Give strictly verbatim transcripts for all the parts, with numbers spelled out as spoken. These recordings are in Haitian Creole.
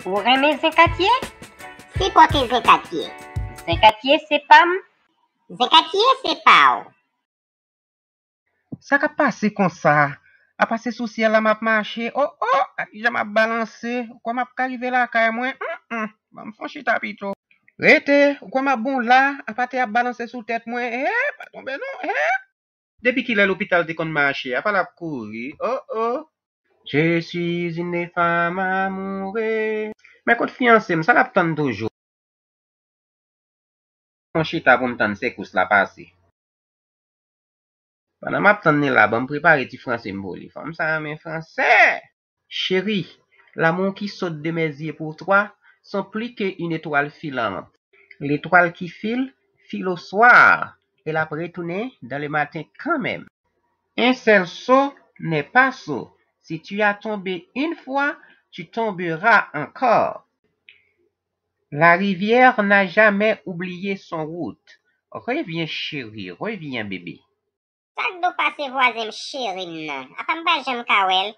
Ou renmen Zen Katye? Sipòte Zen Katye. Zen Katye se pa m. Zen Katye se pa w. Sa k ap pase konsa? Apa se sou syèl la m ap mache? O o! Ak kijan m ap balanse? Ou kwè m ap ka rive lakay mwen? Hum hum! Ban m fè yon chita pito. Rete! Ou kwè m ap bon la? Apa tè ap balanse sou tèt mwen? Eeh! Pa tonbe non! Eeh! Depi kilè lopital te konn mache? Apa l ap kouri? O o! Je suis une femme amoureuse. Men kot fiyanse m? Sa l ap tann toujou? Yon chita pou m tann sekous la pase. Pandan m ap tann li la, ban m prepare ti franse m pou li. Fanm sa renmen franse! Chérie, l'amour qui saute de mes yeux pour toi sont plus qu'une étoile filante. L'étoile qui file, file au soir. Elle a retourné dans le matin quand même. Un seul saut n'est pas sot. Si tu as tombé une fois, tu tomberas encore. La rivière n'a jamais oublié son route. Reviens chérie, reviens bébé. Sa k do pase vwazen m cheri m nan? Apa m pa janm ka wè l?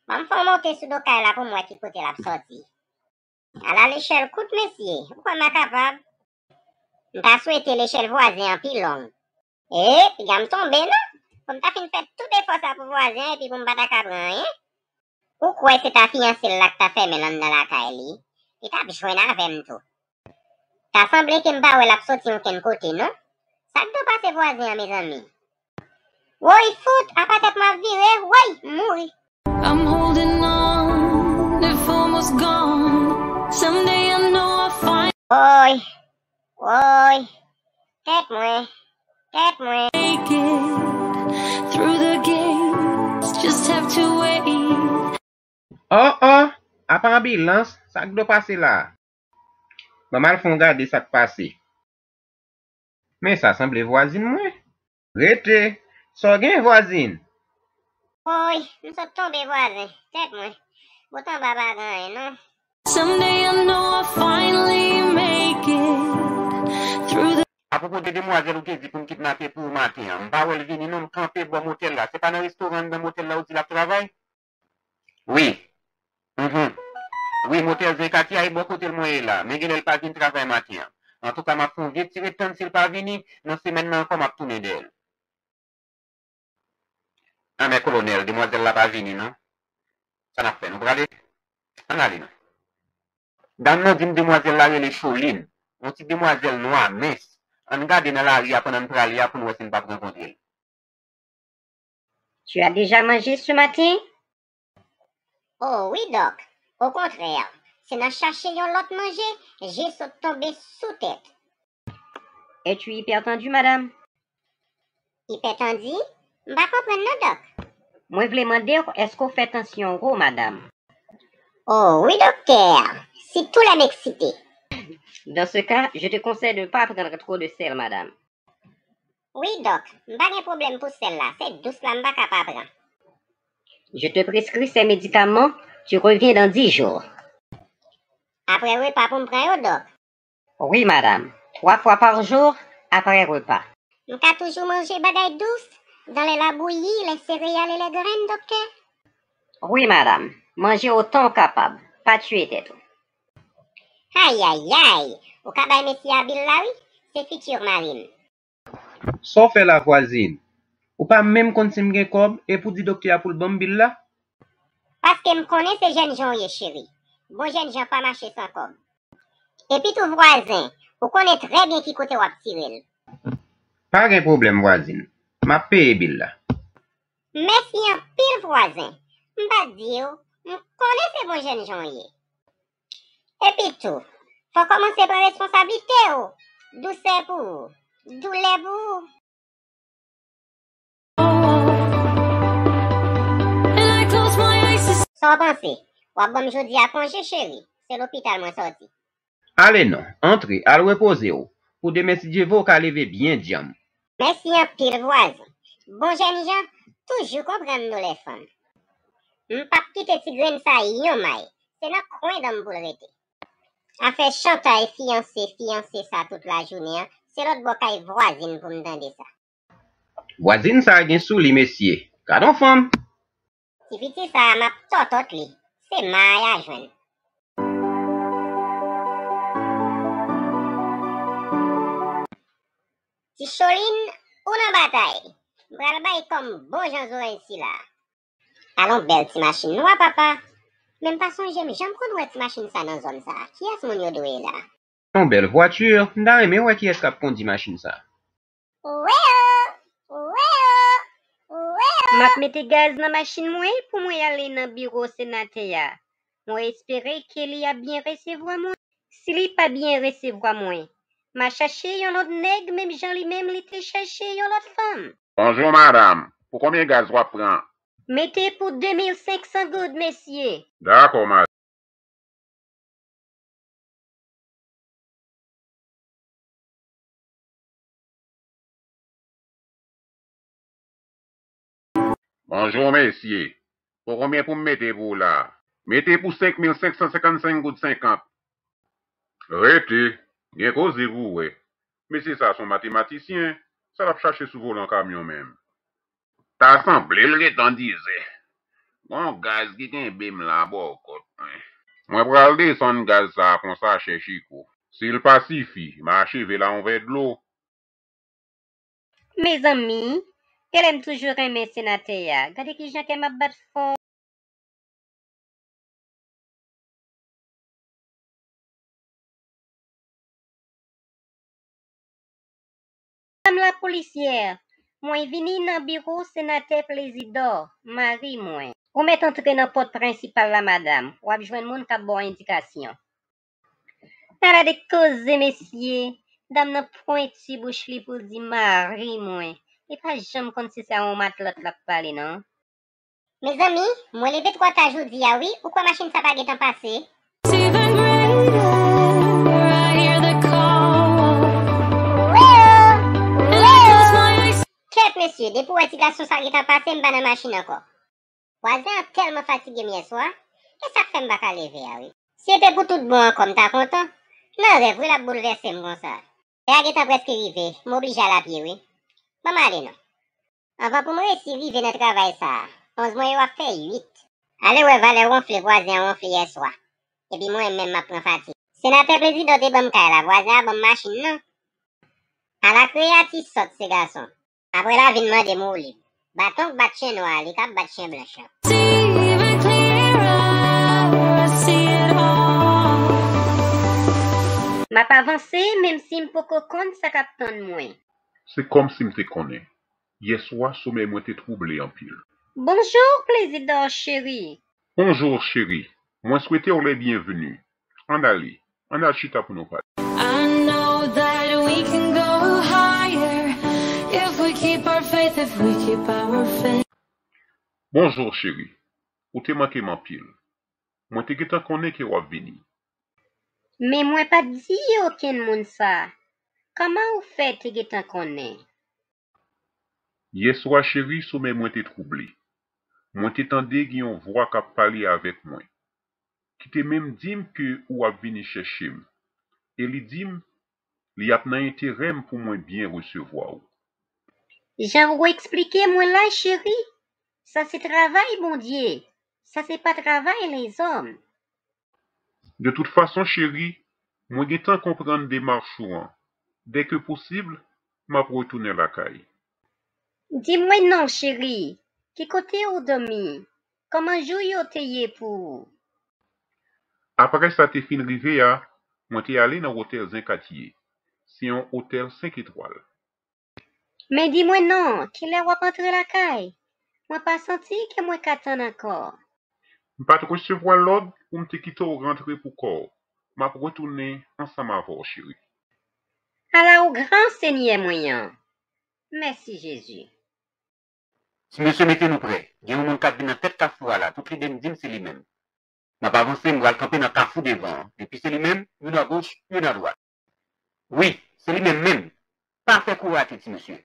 Ban m fè yon monte sou do kay la pou m wè ki kote l ap sòti. Ala lechèl kout mesye, ou kwè m a kapab? M ta swete lechèl vwazen an pi long. E, piga m tonbe non! Pou m ta fin fè tout efò sa pou vwazen an epi pou m pa ta ka pran anyen? Ou kwè se ta fiyanse l la k ta fèmen l anndan lakay li? Li t ap jwenn avè m tou. Ta sanble ke m pa wè l ap soti okenn kote non. Sa k do pase vwazen an mezanmi? Woy fout, apa tèt mwen ap vire, woy, m mouri. I'm holding on, if almost gone. Someday I know I'll find. Woy, woy, tèt mwen, tèt mwen. Make it through the gates, just have to wait. O o! Apa anbilans, sa k do pase la? Ban m al fè yon gade sa k pase. Men sa sanble vwazin mwen. Rete! Sa w gen vwazin? Woy, m sot tonbe vwazen, tèt mwen. Bout anba pa gen anyen non. Someday I know I'll finally make it through the. Apwopo de demwazèl ou te di pou m kidnape pou ou maten an, m pa wè l vini non, m kanpe bò motèl la. Se pa nan restoran anndan motèl la ou di l ap travay? Wi. Mhm. Wi, motèl Zen Katya e bò kote l mwen ye la, men genlè l pa vin travay maten an. Antouka, m ap fè yon vye ti ret tann si l pa vini, nan semèn nan ankò m ap tounen dèyè l. Anmè kolonèl, demwazèl la pa vini non. Sa n ap fè, nou prale? Ann ale non. Dam nan di m demwazèl la rele Cholin, yon ti demwazèl nwa mens. Ann gade nan lari a pandan n prale a pou n wè si n p ap rankontre l. Tu as déjà mangé ce matin? Oh wi dòk, okontrè, se nan chache yon lòt manje je sot tonbe sou tèt. Es-tu hypertendue, madame? Ipètandi? M pa konprann non dòk. Mwen vle mande w èske w fè tansyon w wo, madam? Oh wi doktè, si tou lè m eksite. Dans ce cas, je te conseille de ne pas prendre trop de sel, madame. Wi dòk, m pa gen pwoblèm pou sèl la, se dous la m pa ka pa pran. Je te prescris ces médicaments, tu reviens dans dix jours. Apre repa pou m pran yo dòk? Wi madam, twa fwa pa jou apre repa. M ka toujou manje bagay dous, dans les labouyi, les céréales et les graines, doktè? Wi madam, manje otan w kapab, pa tiye tèt ou. Ayayay, ou ka bay mesye a bil la wi, se fitir mari m. Sa w fè la vwazin? Ou pa menm konn si m gen kòb epi w di doktè a pou l ban m bil la? Paske m konnen se jènjan w ye cheri. Bon jènjan pa mache san kòb. Epi tou vwazen, ou konnen trè byen ki kote w ap tire l. Pa gen pwoblèm vwazin, m ap peye bil la. Mèsi anpil vwazen. M pa t di w, m konnen se bon jènjan w ye. Epi tou, fò w kòmanse pran responsablite w. Dousè pou ou, doulè pou ou. Sa w panse? W ap ban m jodi a konje cheri? Se lopital mwen sòti. Ale non, antre, al repoze w, pou demen si Dye vle w ka leve byen djanm. Mèsi anpil vwazen. Bon jènjan toujou konprann nou lè fanm. M p ap kite ti grenn sa yon may, se nan kwen dan m pou l rete. Afè chantay fiyanse, fiyanse sa tout lajounen an, se lòt bò kay vwazin pou m tande sa. Vwazin sa gen sou li mesye, gad on fanm! Ti piti sa a m ap tòtòt li, se may a jwenn. Ti Cholin, ou nan batay. M pral bay kòm bon jan zoranj sila. Alon bèl ti machin nwa, papa. Men m pa sonje m janm konn wè ti machin sa nan zòn sa. Kiyès moun yo dwe ye la? Yon bèl vwati, m ta renmen wè kiyès k ap kondi machin sa. Weo! Weo! Weo! M ap mete gaz nan machin mwen pou mwen ale nan biwo senatè a. Mwen espere ke li ap byen resevwa mwen. Si li pa byen resevwa mwen, m a chache yon lòt nèg menm jan li menm li te chache yon lòt fanm. Bonjou, madanm. Pou konbyen gaz w ap pran? Mete pou de mil senk san goud, mesye. Dakò, madanm. Bonjou, mesye. Pou konbyen pou m mete pou w la? Mete pou senk mil senk san senkannsenk goud senkant. Rete, gen koze pou w wè. Mesye sa se yon matematisyen, sa l ap chache sou volan kamyon menm? Ta sanble l gentan dizè. Gon gaz ki kenbe m la bò kòt mwen. Mwen pral desann gaz sa a konsa, chè Chiko. Si l pa sifi, m a acheve l a yon vè dlo. Mezanmi, genlè m toujou renmen senatè a. Gade kijan kè m ap bat fò. Madam lapolisyè, mwen vini nan biwo senatè Plezidò, mari mwen. Ou mèt antre nan pòt prensipal la, madanm. W ap jwenn moun k ap ba w endikasyon. Ala de koze, mesye. Dam nan pwenti bouch li pou l di mari mwen. Li pa janm konn si se a yon matlòt l ap pale, non. Mezanmi, mwen leve twò ta jodi a wi, ou kwè machin sa pa gentan pase? Weo! Weo! Kèt mesye, depi w wè ti gason sa gentan pase, m pa nan machin ankò. Vwazen an tèlman fatige m yèswa, e sa k fè m pa ka leve a wi. Si se te pou tout bon ankò m ta kontan, nan rèv wi l ap boulvèse m konsa. Lè a gentan prèske rive, m oblije al a pye wi. Ban m ale non. Anvan pou m resi rive nan travay sa a, onz mwen yo ap fè uit. Ale wè valè wonfle vwazen an wonfle yèswa. Epi mwen menm m ap pran fatig. Senatè Plezidò te ban m kay la, vwazen an ban m machin nan. Ala kreyatif sòt se gason. Apre l a vin mande m woulib. Baton k bat chen nwa a, li k ap bat chen blanch lan. M ap avanse, menm si m poko konn sa k ap tann mwen. Se kòmsi m te konnen. Yèswa, somèy mwen te twouble anpil. Bonjou, Plezidò cheri. Bonjou, cheri. Mwen swete w le byenveni. Ann ale. Ann al chita pou nou pale. I know that we can go higher if we keep our faith, if we keep our faith. Bonjou, cheri. Ou te manke m anpil. Mwen te gentan konnen ke w ap vini. Men mwen pa t di okenn moun sa. Kòman ou fè te gentan konnen? Yèswa, cheri, somèy mwen te twouble. Mwen te tande gen yon vwa k ap pale avèk mwen, ki te menm di m ke ou ap vini chèche m. E li di m, li ap nan enterè m pou mwen byen resevwa w. Jan ou eksplike mwen la, cheri, sa se travay Bondye, sa se pa travay lèzòm. De tout fason, cheri, mwen gentan konprann demach ou an. Dèke posib, m ap retounen lakay. Di mwen non, cheri, ki kote ou dòmi? Kòman jou yo te ye pou ou? Apre sa te fin rive a, mwen te ale nan otèl Zen Katye. Se yon otèl senk etwal. Men di mwen non, kilè w ap antre lakay? Mwen pa santi ke mwen ka tann ankò. M pa t resevwa lòd pou m te kite w rantre pou kò w. M ap retounen ansanm avè w, cheri. Ala ou gran, Senyè mwen an. Mèsi, Jezi. Ti mesye, mete nou prè. Gen yon moun k ap vin nan tèt kafou a la. Tout lide m di m se li menm. M ap avanse, m pral kanpe nan kafou devan an. Epi se li menm, youn agoch, youn adwat. Wi, se li menm menm. Pa fè kou rate, ti mesye.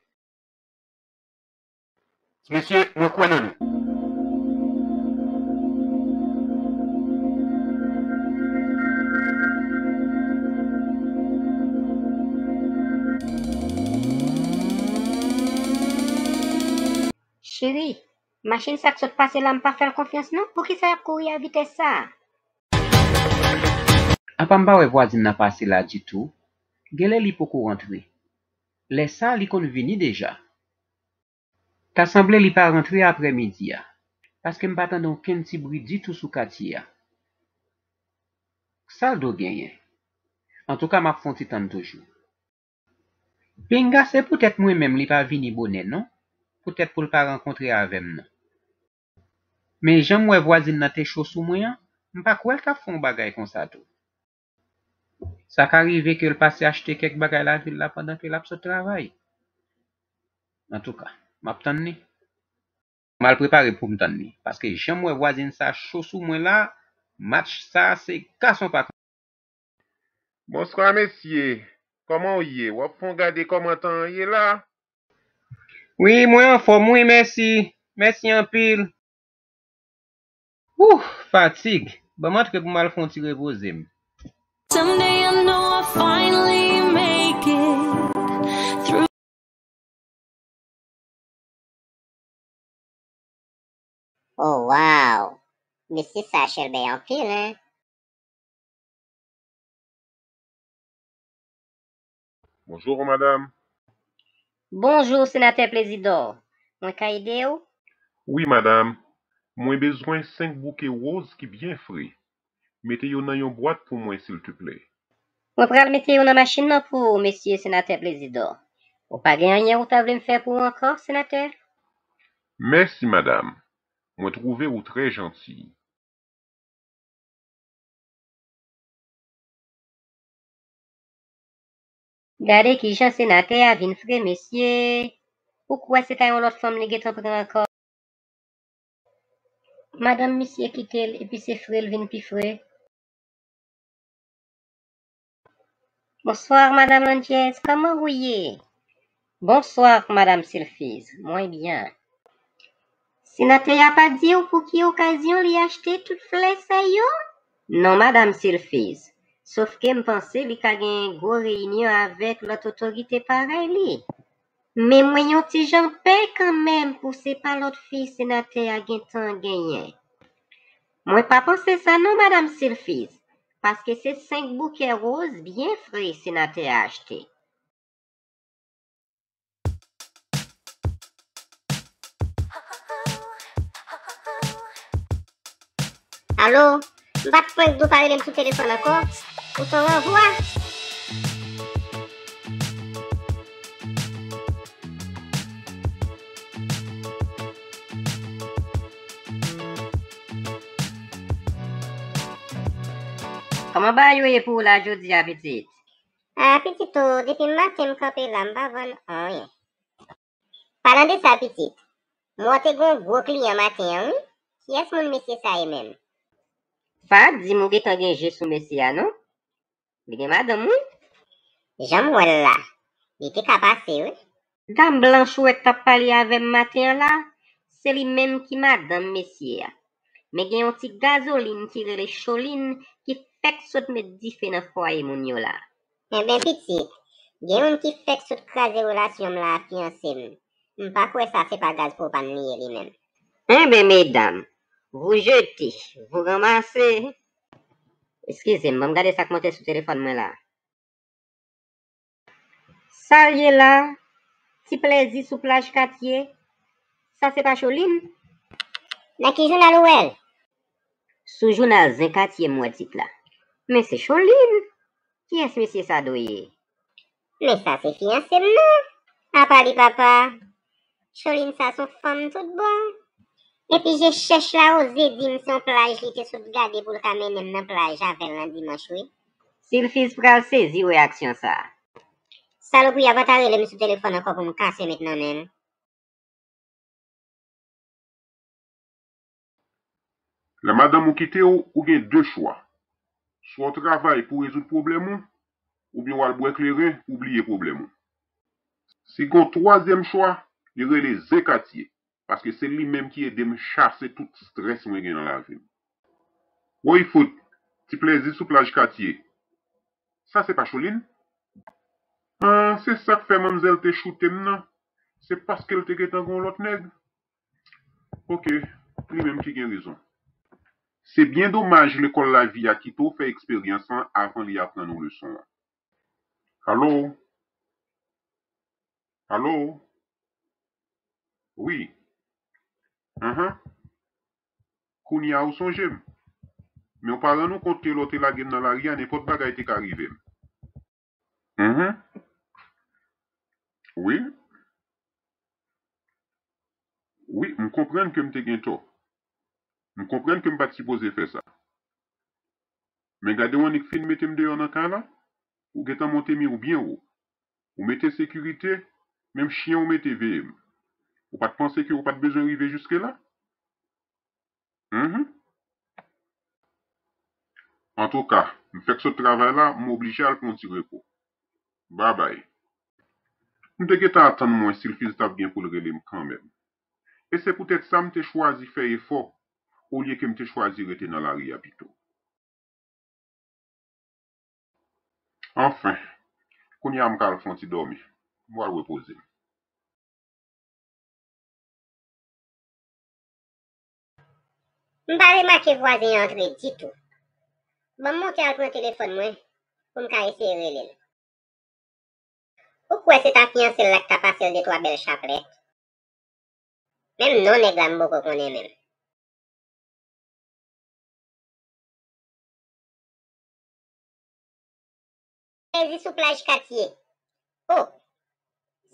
Ti mesye, mwen kwè nan nou. Cheri, machin sa k sot pase la, m pa fè l konfyans non. Poukisa y ap kouri a vitès sa a? Apa m pa wè vwazin nan pase la ditou? Genlè li poko rantre. Lè sa a, li konn vini deja. Ta sanble li pa rantre aprè midi a, paske m pa tande okenn ti bri ditou sou katye a. Sa l dwe genyen? Antouka, m ap fè yon ti tann toujou. Pinga se poutèt mwen menm li pa vini bonè non, poutèt pou l pa rankontre avè m non. Men jan m wè vwazin nan te cho sou mwen an, m pa kwè l t ap fè yon bagay konsa tou. Sa ka rive ke l pase achte kèk bagay lavil la pandan ke l ap sot travay. Antouka, m ap tann li. M al prepare pou m tann li, paske jan m wè vwazin sa cho sou mwen la, match sa se gason pa konn. Bonswa mesye, kòman w ye? W ap fè w gade kòman tan an ye la? Wi, mwen anfòm wi, mèsi. Mèsi anpil. Ouh, fatig. Ban m antre pou m al fè yon ti repoze m. Someday I know I'll finally make it through. Oh wow! Mesye sa chèlbè anpil, en! Bonjou, madanm. Bonjou, Senatè Plezidò. Mwen ka ede w? Wi, madanm. Mwen bezwen senk bouke woz ki byen fre. Mete yo nan yon bwat pou mwen, silteple. Mwen pral mete yo nan machin nan pou ou, mesye Senatè Plezidò. Ou pa gen anyen ou ta vle m fè pou ou ankò, Senatè? Mèsi, madanm. Mwen twouve ou trè janti. Gade kijan senatè a vin fre, mesye. Ou kwè se ta yon lòt fanm li gentan pran ankò? Madanm misye kite l epi se fre l vin pi fre. Bonswa, madanm Landjèz, kòman ou ye? Bonswa, madanm Silfiz, mwen byen. Senatè a pa di w pou ki okazyon li achte tout flè sa yo? Non, madanm Silfiz, sof ke m panse li ka gen gwo reyinyon avèk lòt otorite parèy li. Men mwen yon ti jan pè kanmenm pou se pa lòt fi senatè a gentan genyen. Mwen pa panse sa non, madanm Silfiz, paske se senk bouke woz byen fre senatè a achte. Alo, m pa t prank di w pa rele m sou telefòn ankò? Ou se yon ranvwa? Kòman bagay yo ye pou ou la jodi a, pitit? A, pitit o, depi maten m kanpe la, m pa vann anyen. Palan de sa, pitit, mwen te gen yon gwo kliyan maten an, wi. Kiyès moun mesye sa ye menm? Pa di m ou gentan gen je sou mesye a, non? Li gen madanm, wi. Jan m wè l la, li te ka pase, wi. Dam blanch ou wè k t ap pale avè m maten an la, se li menm ki madanm mesye a. Men gen yon ti gazolin ki rele Cholin ki fèk sot met dife nan fwaye moun yo la. Enben pitit, gen youn ki fèk sot kraze relasyon m la a fiyanse m. M pa kwè sa se pa gaz pwopàn li ye li menm. Enben medam, vous jetez, vous ramassez. Eskize m, ban m gade sa k monte sou telefòn mwen la. Sa l ye la? Ti plèzi sou plaj Katye? Sa se pa Cholin? Nan ki jounal ou wè l? Sou jounal Zen Katye m wè tit la. Men se Cholin! Kiyès mesye sa dwe ye? Men sa se fiyanse m nan! Apa li papa! Cholin sa se yon fanm tout bon. Epi je chèch la oze di m se yon plaj li te sot gade pou l ka mennen m nan plaj avè l nan dimanch wi. Silfiz pral sezi reyaksyon sa. Salopri a pa ta rele m sou telefòn ankò pou m kase met nan men l. Lè madanm ou kite w, ou gen de chwa. Swa w travay pou w rezoud pwoblèm ou, oubyen w al bwè kleren pou w bliye pwoblèm ou. Si gen yon twazyèm chwa, li rele Zen Katye, paske se li menm ki ede m chase tout strès mwen gen nan lavi m. Woy fout, ti plèzi sou plaj Katye. Sa se pa Cholin? Ah, se sa k fè manmzèl te choute m nan. Se paske l te gentan gen yon lòt nèg? Oke, li menm ki gen rezon. Se byen domaj lekòl lavi a kite w fè eksperyans lan avan li aprann ou leson an. Alo? Alo? Wi. Anhan. Kounye a ou sonje m. Men w pa rann ou kont ke lè w te lage m nan lari a, nenpòt bagay te ka rive m. Mhm. Wi. Wi, m konprann ke m te gen tò. M konprann ke m pa t sipoze fè sa. Men gade w annik fin mete m deyò nan kay la. Ou gentan monte mi w byen wo. Ou mete sekirite, menm chen ou mete veye m. Ou pa t panse ke ou pa t bezwen rive jiske la? Mhm. Antouka, m fèk sot travay la, m oblije al pran yon ti repo. Babay. M te gentan atann mwen Silfiz t ap gen pou l rele m kanmenm. E se poutèt sa m te chwazi fè efò, olye ke m te chwazi rete nan lari a pito. Anfen, kounye a m ka al fè yon ti dòmi. M pral repoze m. M pa remake vwazen an antre ditou. Ban m monte al pran telefòn mwen pou m ka eseye rele l. Ou kwè se ta fiyanse l la k ta pase l de twa bèl chaplèt? Menm non nèg la m poko konnen menm. Sezi sou plaj Katye. Oh,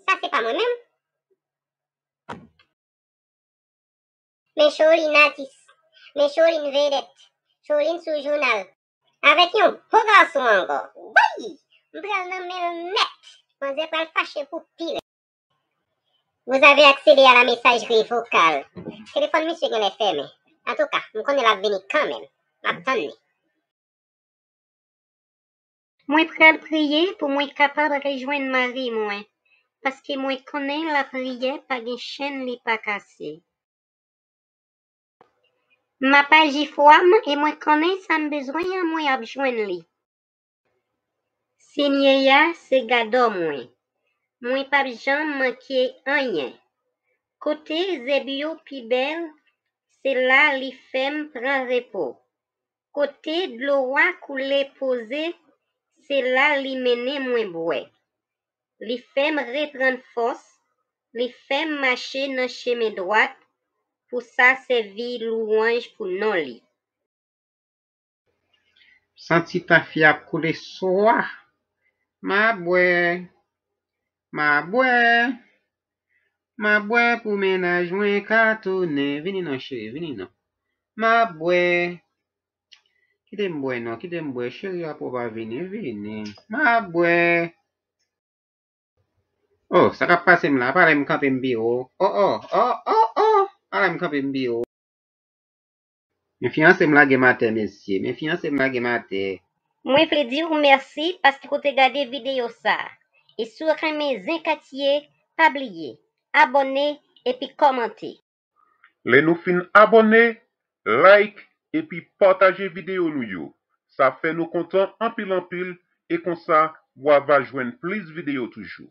sa se pa mwen menm. Men Cholin atis. Men Cholin vedèt. Cholin sou jounal. Avèk yon bo gason ankò. Woy! M pral nan men l nèt. Manzè pral fache pou pi rèd. Vous avez accédé à la messagerie vocale. Telefòn misye genlè fèmen. Antouka, m konnen l ap vini kanmenm. M ap tann li. Mwen pral priye pou mwen kapab rejwenn mari mwen, paske mwen konnen lapriyè pa gen chenn li pa kase. M ap aji fwa m e mwen konnen sa m bezwen an mwen ap jwenn li. Senyè a se gadò mwen. Mwen p ap janm manke anyen. Kote zèb yo pi bèl, se la li fè m pran repo. Kote dlo a koule poze, se la li mennen mwen bwè. Li fè m reprann fòs, li fè m mache nan chemen dwat, pou sa sèvi lwanj pou non li. Santi tafya ap koule swa. Ma bwè, ma bwè, ma bwè pou mennaj mwen ka tounen. Vini non cheri, vini non. Ma bwè. Kite m bwè non, kite m bwè. Cheri a poko pa vini, vini. Ma bwè. Oh, sa k ap pase m la? Pa lè m kanpe m pi wo. Oh, oh, oh, oh, oh. Pa lè m kanpe m pi wo. Men fiyanse m lage m atè, mesye. Men fiyanse m lage m atè. Mwen vle di w mèsi paske w te gade videyo sa a. E si w renmen Zen Katye, pa bliye abòne epi kòmante. Lè nou fin abòne, like epi pataje videyo nou yo. Sa fè nou kontan anpil anpil e konsa w a va jwenn plis videyo toujou.